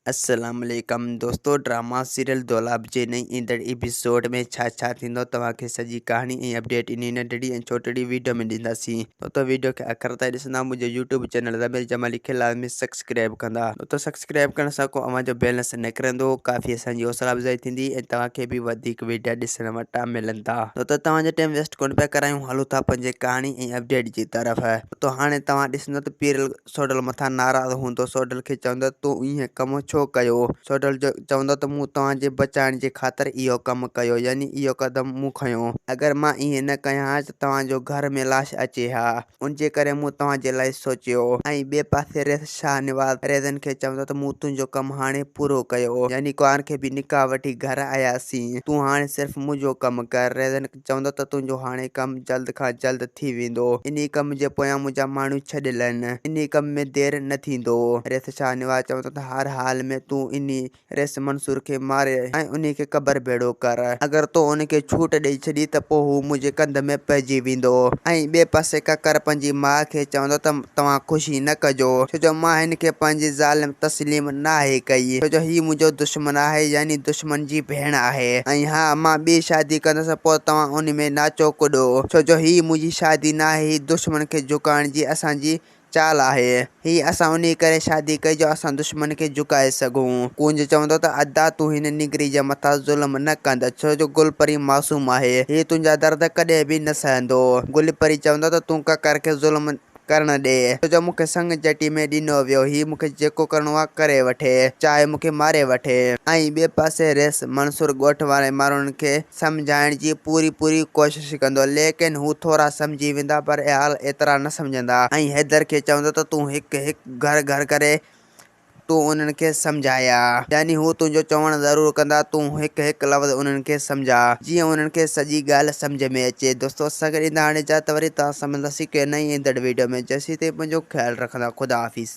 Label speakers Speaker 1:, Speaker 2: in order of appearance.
Speaker 1: السلام عليڪم دوستو ڊراما سيريل دولاب جي نئين ايندڙ ايپيسوڊ ۾ ڇا ڇا ٿيندو توهان کي سڄي ڪهاڻي ۽ اپڊيٽ انهي ننڍڙي ۽ ڇوٽڙي ويڊيو ۾ ڏينداسين دوستو ويڊيو کي آخر تائين ڏسندا منهنجو يوٽيوب چينل ضمير جمالي کي لازمي سبسڪرائب ڪندا دوستو سبسڪرائب ڪرڻ سان ڪو اوهان جو بيلنس نه ڪرندو ڪافي اسان جي حوصلا افزائي ٿيندي ۽ توهان کي به وڌيڪ ويڊيا ڏسڻ وٽان ملندا دوستو توهان جو ٽائيم ويسٽ ڪونه پيا ڪرايون هلون ٿا پنهنجي ڪهاڻي ۽ اپڊيٽ جي طرف دوستو هاڻي توهان ڏسندو ته پيرل سوڍل مٿان ناراض هوندو سوڍل کي چوندو ته تون ايئن ڪم ڇو ڪيو؟ سوڍل چوندو ته مون توهان جي بچائڻ جي خاطر اهو ڪم ڪيو يعني اهو قدم مون کنيو. اگر مان ايئن نه ڪيان ها ته توهان جو گهر ۾ لاش اچي ها. ان جي ڪري مون توهان جي لاء سوچيو. ۽ ٻئي پاسي ريس شاهنواز ريزن کي چوندو ته مون تنهنجو ڪم هاڻي پورو ڪيو يعني ڪنوار کي به نڪاح وٺي گهر آياسين. تون هاڻي صرف منهنجو ڪم ڪر. ريزن چوندو ته تنهنجو هاڻي ڪم جلد کان جلد ٿي ويندو. انهي ڪم جي پويان منهنجا ماڻهو ڇڏيل آهن. انهي ڪم ۾ دير نه ٿيندو. ريس شاهنواز چوندو ته هر حال ۾ تون انهي ريس منصور کي ماري ۽ انهي کي قبر ڀيڙو ڪر. اگر تو ان کي ڇوٽ ڏئي ڇڏي ته پوء هو منهنجي ڪنڌ ۾ پئجي ويندو. ۽ ٻئي پاسي ڪڪر پنهنجي ماء کي چوندو ته توهان خوشي نه ڪجو، ڇو جو مان هن کي پنهنجي زال تسليم ناهي ڪئي، ڇو جو هي منهنجو دشمن آهي يعني دشمن جي ڀيڻ آهي ۽ ها مان ٻي شادي ڪندس پوء توهان ان ۾ ناچو ڪڏو، ڇو جو هي منهنجي شادي ناهي هي دشمن کي جهڪائڻ جي اسان جي چال آهي، هي اسان انهي ڪري شادي ڪئي جو اسان دشمن کي جهڪائي سگهون. ڪونج چوندو ته ادا تون هن نينگري جي مٿان ظلم نه ڪند، ڇو جو گل پري معصوم آهي، هي تنهنجا درد ڪڏهن به نه سهندو. گل پري چوندو ته تون ڪڪر کي ظلم ڪرڻ ڏي، ڇو جو مون کي سڱ چٽي ۾ ڏنو ويو، هي مون کي جيڪو ڪرڻو آ ڪري وٺي، چاهي مون کي ماري وٺي. ۽ ٻئي پاسي ريس منصور ڳوٺ واري ماڻهن کي سمجهائڻ جي پوري پوري ڪوشش ڪندو، ليڪن هو ٿورا سمجهي ويندا پر احال ايترا نه سمجهندا ۽ حيدر کي چوندو ته تون هڪ هڪ گهر گهر ڪري تون انهن کي سمجهاء. يعني هو تنهنجو چوڻ ضرور ڪندا، تون هڪ هڪ لفظ انهن کي سمجهاء، جيئن انهن کي سڄي ڳالهه سمجهه ۾ اچي. دوستو اسان کي ڏيندا هاڻي اجازت وري توهان سان ملنداسين ڪنهن نئين ايندڙ ويڊيو ۾ جيسين تائين پنهنجو خيال رکندا خدا حافظ.